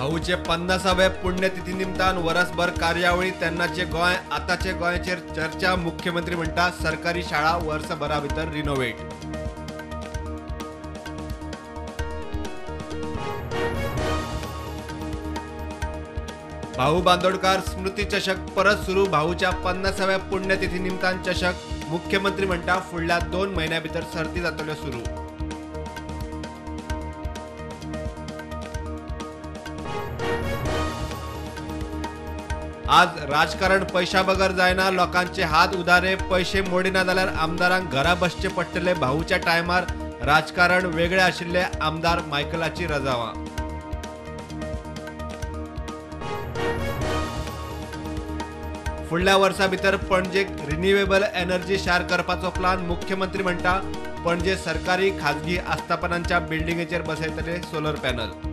भाऊचे 50वे पुण्यतिथी निमतान वरसभर कार्यावळी, तेन्नाचे गोंय आतांचे गोंयचेर चर्चा। मुख्यमंत्री म्हणटा सरकारी शाळा वर्सभरा भितर रिनोवेट। भाऊ बांदोडकार स्मृती चषक परत सुरू। भाऊच्या 50व्या पुण्यतिथी निमतान चषक। मुख्यमंत्री म्हणटा फुडल्या 2 म्हयन्या भितर सर्ती जातल्यो सुरू। आज राजकारण पैशा बगर जायना, लोकांचे हात उदारे, पैशे मोडिना जाल्यार आमदारांक घरा बसचे पडटले। भाऊच्या टायमार राजकारण वेगळे आशिल्ले, आमदार मायकलाची रजावां। फुडल्या वर्सा भितर पणजेक रिन्युएबल एनर्जी शार करपाचो प्लान। मुख्यमंत्री म्हणटा पणजे सरकारी खाजगी आस्थापनांच्या बिल्डिंगेचेर बसयतले सोलर पॅनल।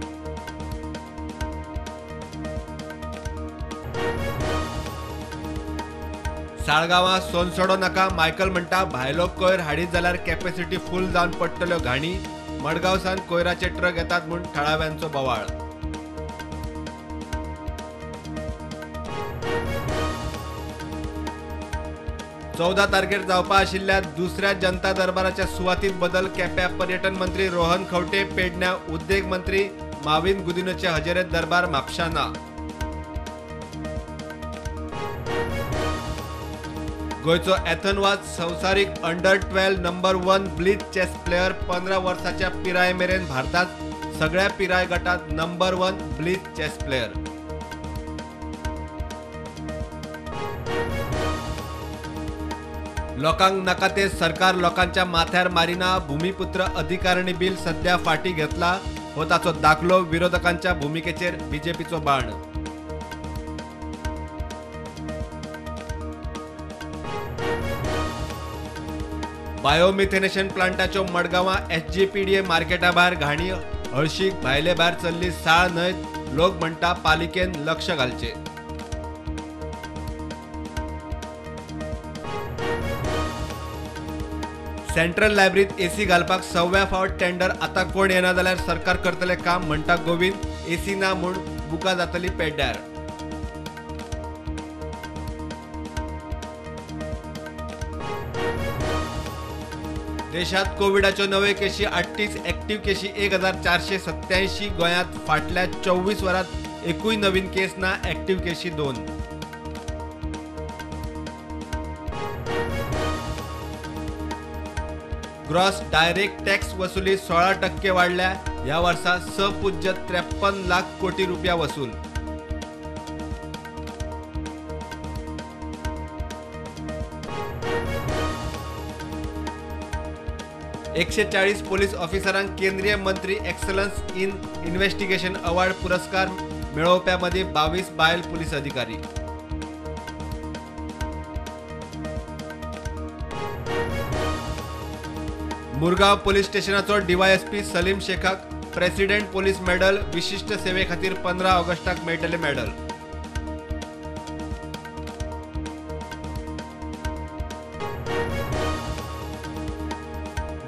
साळगांवां सोनसडो नाका, मायकल म्हणटा भायलो कोयर हाडीत जाल्यार कॅपॅसिटी फूल जावन पडटल्यो घाणी। मडगांव सावन कोयराचे ट्रक येतात म्हूण थळाव्यांचो बोवाळ। चौदा तारखेर जावपा आशिल्ल्या दुसऱ्या जनता दरबाराच्या सुवातीत बदल। केप्यां पर्यटन मंत्री रोहन खंवटे, पेडण्यां उद्देग मंत्री माविन गुदिनोचे हजेरेत दरबार म्हापशां ना। गोंयचो एथन वाज संवसारीक under 12 number 1 blitz chess player. 15 वर्साच्या पिराये मेरेन भारतात सगळ्या पिराय गटात नंबर 1 ब्लिथ चेस प्लेयर। लोकांक नाका ते सरकार लोकांच्या माथ्यार मारिना। भूमिपुत्र अधिकारणी बिल सध्या फाटी घेतला हो ताचो दाखलो। विरोधकांच्या भुमिकेचेर बीजेपीचो बाण। बायोमिथेनेशन प्लांटाच्यो मडगांवां एसजीपीडीए मार्केटा भायर घाणी, हळशीक भायले भायर चल्ली साळ न्हंयत। लोक म्हणटा पालिकेन लक्ष घालचें। सेंट्रल लायब्ररीत एसी घालपाक 6व्या फावट टेंडर। आतां कोण येना जाल्यार सरकार करतले काम म्हणटा गोविंद। एसी ना म्हूण बुकां जातली पेड्ड्यार। देशात कोविडाच्यो नव्यो केशी 38, एक्टिव्ह केशी 1487। गोंयांत फाटल्या 24 वरांत एकूय नवीन केस ना, एक्टिव्ह केशी 2। ग्रॉस डायरेक्ट टॅक्स वसुली 16% वाडल्या। ह्या वर्सा 6.53 लाख कोटी रुपया वसूल। 140 पोलीस ऑफिसरांक केंद्रीय मंत्री एक्सलन्स इन इन्व्हेस्टिगेशन अवॉर्ड पुरस्कार मेळोवप्यां मदीं 22 बायल पुलीस अधिकारी। मुरगांव पोलीस स्टेशनाचो डीवायएसपी सलीम शेखाक प्रेसिडेंट पोलीस मेडल। विशिश्ट सेवे खातीर 15 ऑगस्टाक मेळटले मेडल।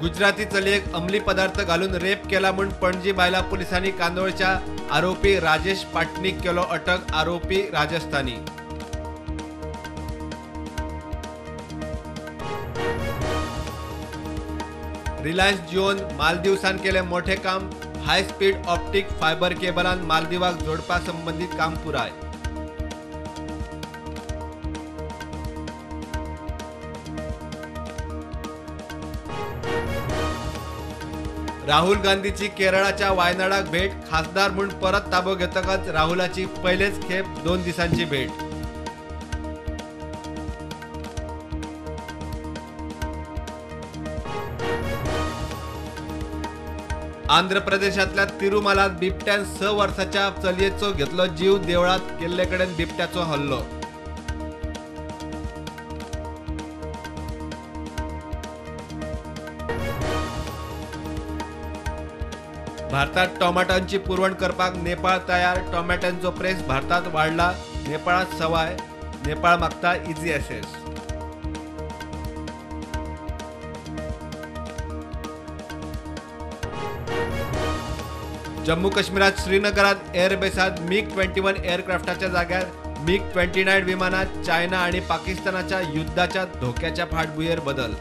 गुजराती चलयेक अंमली पदार्थ घालून रेप केला म्हूण पणजी बायला पोलिसांनी कांदोळच्या आरोपी राजेश पाटणीक केलो अटक। आरोपी राजस्थानी। रिलायन्स जिओन मालदीवसान केले मोठे काम। हाय स्पीड ऑप्टिक फायबर केबलान मालदीवाक जोडपा संबंदीत काम पुराय। राहुल गांधीची केरळाच्या वायनाडाक भेट। खासदार म्हूण परत ताबो घेतकच राहुलाची पयलेच खेप 2 दिसांची भेट। आंध्र प्रदेशांतल्या तिरुमलात बिबट्यान 6 वर्साच्या चलयेचो घेतलो जीव। देवळात गेल्ले कडेन बिबट्याचो हल्लो। भारतात टोमॅटोंची पुरवण करपाक नेपाळ तयार। टोमॅटोंचो प्रेस भारतात वाडला, नेपाळात सवाय। नेपाळ मागता इझी ॲसेस। जम्मू काश्मीरात श्रीनगरात एअरबेसात मिग 21 एअरक्राफ्टाच्या जाग्यार मिग 29 विमानात चायना आणि पाकिस्तानाच्या युद्धाच्या धोक्याच्या फाटभुंयेर बदल।